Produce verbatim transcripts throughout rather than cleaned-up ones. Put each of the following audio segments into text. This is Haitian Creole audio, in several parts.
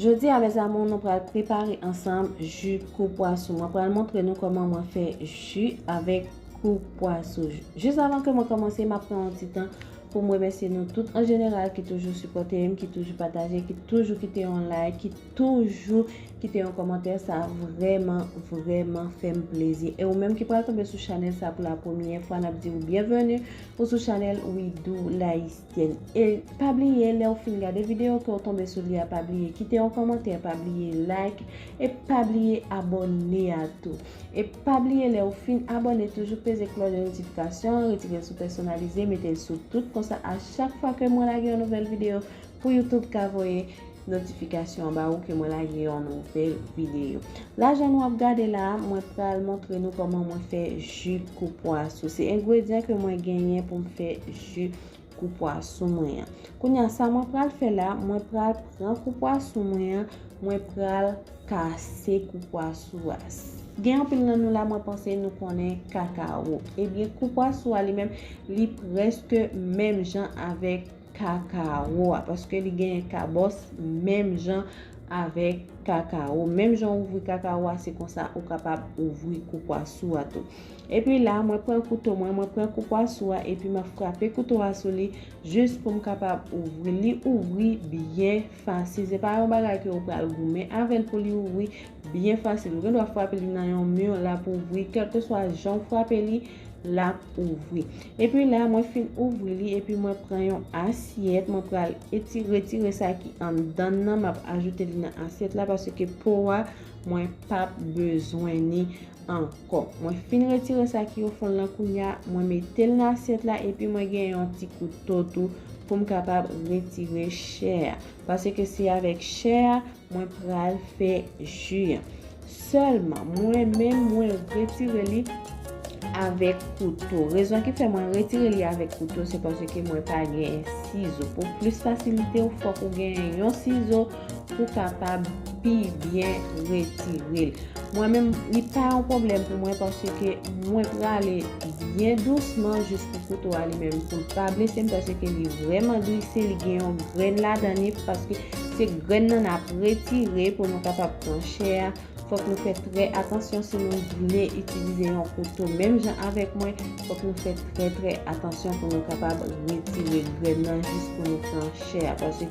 Jodi a, mes amours, nou pral prepare ansanm ji kou pwasou. Mwen pral montre nou kòman mwen fè ji avèk kou pwasou. Jis avan ke mwen kòmanse, m ap pran yon ti tan pou m remèsye nou tout an jeneral ki toujou sipòte m, ki toujou pataje, ki toujou kite yon like, ki toujou kite yon kòmantè. Sa vrèman, vrèman fè m plezi. E ou menm ki pral tonbe sou chanèl sa pou la premyè fwa, n ap di w byenveni ou sou chanèl We Do Laïs. E pa bliye, lè w fin gade videyo ke w tonbe sou li a, pa bliye kite yon kòmantè, pa bliye like, e pa bliye abòne a tou. E pa bliye, lè w fin abòne, toujou peze klòch de notifikasyon an, retire l sou pèsonalize, mete l sou tout, konsa a chak fwa ke mwen lage yon nouvèl videyo pou YouTube ka voye notifikasyon an ba ou ke mwen lage yon nouvèl videyo. La, jan nou ap gade la, mwen pral montre nou kòman mwen fè ji kou pwasou. Se engredyan ke mwen genyen pou m fè ji kou pwasou mwen an. Kounye a, sa mwen pral fè la, mwen pral pran kou pwasou mwen an, mwen pral kase kou pwasou a. Gen anpil nan nou la, mwen panse nou konnen kakawo. Ebyen, kou pwasou a li menm, li prèske menm jan avèk kakawo a, paske li genyen kabòs menm jan avèk kakawo. Menm jan w ouvri kakawo a, se konsa ou kapab ouvri kou pwasou a tou. Epi la, mwen pran kouto mwen, mwen pran kou pwasou a, epi m ap frape kouto a sou li, jis pou m kapab ouvri. Li ouvri byen fasil. Se pa yon bagay ke ou pral goumen avè l pou li ouvri byen fasil. Ou gen dwa frape li nan yon mi, l ap ouvri. Kèlkeswa jan w frape li, l ap ouvri. Epi la, mwen fin ouvri li, epi mwen pran yon asyèt, mwen pral eti-, retire sa ki anndan l nan, m ap ajoute li nan asyèt la, paske po a, mwen p ap bezwen ni ankò. Mwen fin retire sa ki o fon l lan kounye a, mwen mete l nan asyèt la, epi mwen gen yon ti kouto tou pou m kapab retire chè a. Paske se avèk chè a, mwen pral fè ji an. Sèlman, mwen menm, mwen retire li avèk kouto. Rezon ki fè mwen retire li avèk kouto, se paske mwen pa gen sizo. Pou plis fasilite w, fòk ou gen yon sizo pou kapab pi byen retire l. Mwen menm, li pa yon pwoblèm pou mwen, paske mwen prale byen dousman jis pou kouto a li menm, pou l pa blese m, paske li vrèman glise, li gen yon grenn ladan li, paske se grenn nan n ap retire pou nou kapab pran chè a. Fòk nou fè trè atansyon si nou vle itilize yon kouto menm jan avèk mwen. Fòk nou fè trè, trè atansyon pou nou kapab retire grenn nan jis pou nou pran chè a, paske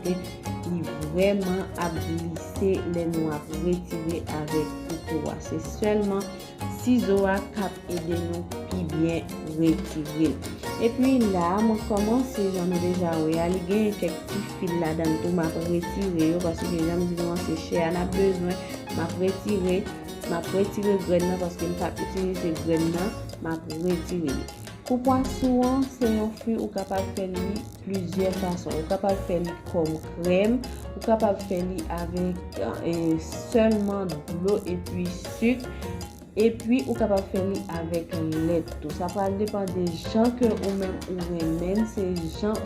li vrèman ap glise lè nou ap retire avèk kouto a. Se sèlman sizo a k ap ede nou pi byen retire l. Epi la, mwen kòmanse, jan nou deja wè a, li genyen kèk ti fil ladan l tou, m ap retire yo, paske jan m di nou an, se chè a n ap bezwen. M ap retire, m ap retire grenn nan, paske m p ap itilize grenn nan, m ap retire li. Kou pwasou an, se yon fwi ou kapab fè li plizyè fason. Ou kapab fè li kòm krèm, ou kapab fè li avèk, e, sèlman dlo epi sik, epi ou kapab fè li avèk lèt tou. Sa pral depann de jan ke ou menm ou renmen l, se jan,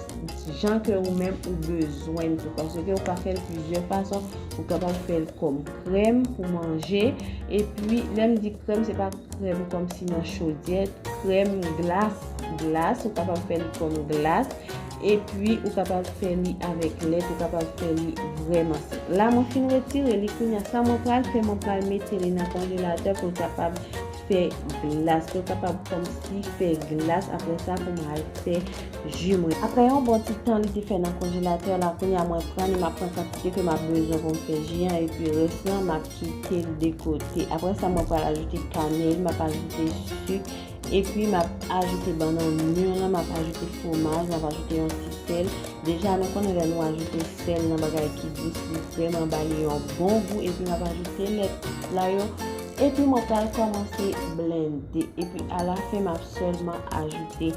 jan ke ou menm ou bezwen l tou. Paske ou ka fè l plizyè fason, ou kapab fè l kòm krèm pou manje. Epi, lè m di krèm, se pa krèm kòmsi nan chodyè, krèm glas, glas, ou kapab fè li kòm glas, epi ou kapab fè li avèk lèt, ou kapab fè li vrèman senp. La, mwen fin retire li, kounye a, sa mwen pral fè, mwen pral mete li nan konjelatè pou l kapab fè glas, pou l kapab kòmsi fè glas, apre sa, pou mwen al fè ji mwen. Apre yon bon ti tan li te fè nan konjelatè la, kounye a mwen pran li, m ap pran kantite ke m ap bezwen pou m fè ji an, epi rès lan, m ap kite l de kote. Apre sa, mwen pral ajoute kanèl, m ap ajoute sik, epi m ap ajoute bannann mi lan, m ap ajoute fwomaj, m ap ajoute yon ti sèl. Deja, nou konnen lè nou ajoute sèl nan bagay ki dous, li vrèman ba li yon bon gou, epi m ap ajoute lèt la yo. Epi mwen pral kòmanse blende. Epi alafen, m ap sèlman ajoute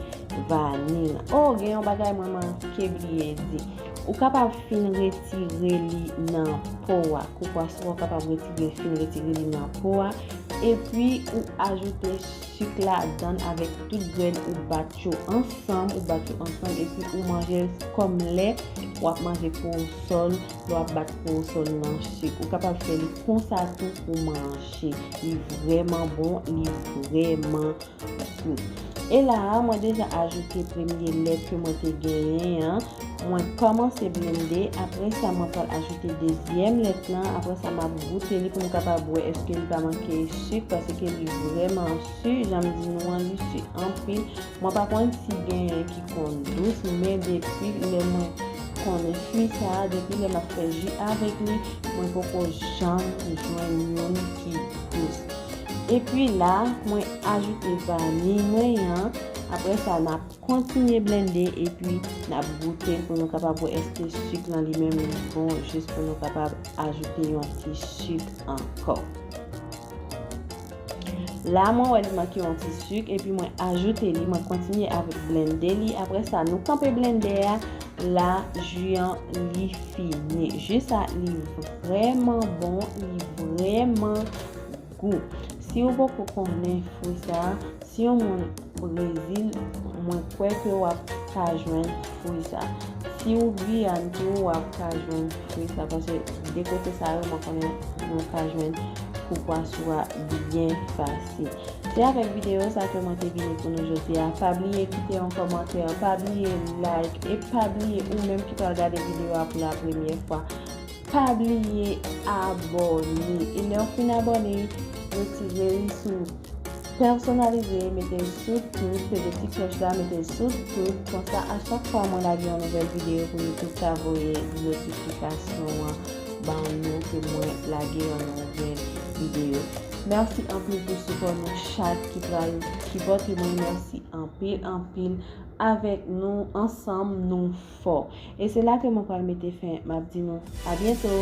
vaniy. Oh, gen yon bagay mwen manke bliye di. Ou kapab fin retire li nan po a. Kou pwasou a, ou kapab retire, fin retire li nan po a. Epi ou ajoute sik ladan avèk tout grenn, ou bat yo ansanm, ou bat yo ansanm, epi ou manje l kòm lè w ap manje kowosòn, lè w ap bat kowosòn nan sik. Ou kapab fè li konsa tou pou manje. Li vrèman bon, li vrèman gou. E la a, mwen deja ajoute premye lèt ke mwen te genyen an. Mwen kòmanse blende, apre sa mwen pral ajoute dezyèm lèt lan, apre sa m ap goute li pou m kapab wè èske li pa manke sik, paske li vrèman si, jan m di nou an, li si anpil. Mwen pa konn si genyen ki konn dous, men depi lè mwen konnen fwi sa a, depi lè m ap fè ji avèk li, mwen poko janm jwenn youn ki dous. Epi la, mwen ajoute vaniy mwen an. Apre sa, n ap kontinye blende epi n ap goute l pou nou kapab wè èske sik lan li menm li bon, jis pou nou kapab ajoute yon ti sik ankò. La, mwen wè li manke yon ti sik, epi mwen ajoute li, mwen kontinye avèk blende li. Apre sa, nou kanpe blende a, la, ji an, li fini. Ji sa, li vrèman bon, li vrèman gou. Si ou poko konnen fwi sa, si yon moun Brezil, mwen kwè ke w ap ka jwenn fwi sa. Si ou Giyàn tou, w ap ka jwenn fwi sa, paske de kote sa yo, mwen konnen nou ka jwenn kou pwasou a byen fasil. Se avèk videyo sa ke mwen te vini pou nou jodi a. Pa bliye kite yon kòmantè, pa bliye like, e pa bliye ou menm ki pral gade videyo a pou la premyè fwa. Pa bliye abòne. E lè w fin abòne, retire li sou pèsonalize, mete l sou tout, peze ti klòch la, mete l sou tout. Konsa, a chak fwa mwen lage yon nouvèl videyo pou YouTube ka voye notifikasyon an ban nou ke mwen lage yon nouvèl videyo. Mèsi anpil pou sipò nou chak ki pral, ki pote mwen. Mèsi anpil, anpil. Avèk nou, ansanm, nou fò. E se la ke mwen pral mete fen. M ap di nou a byento.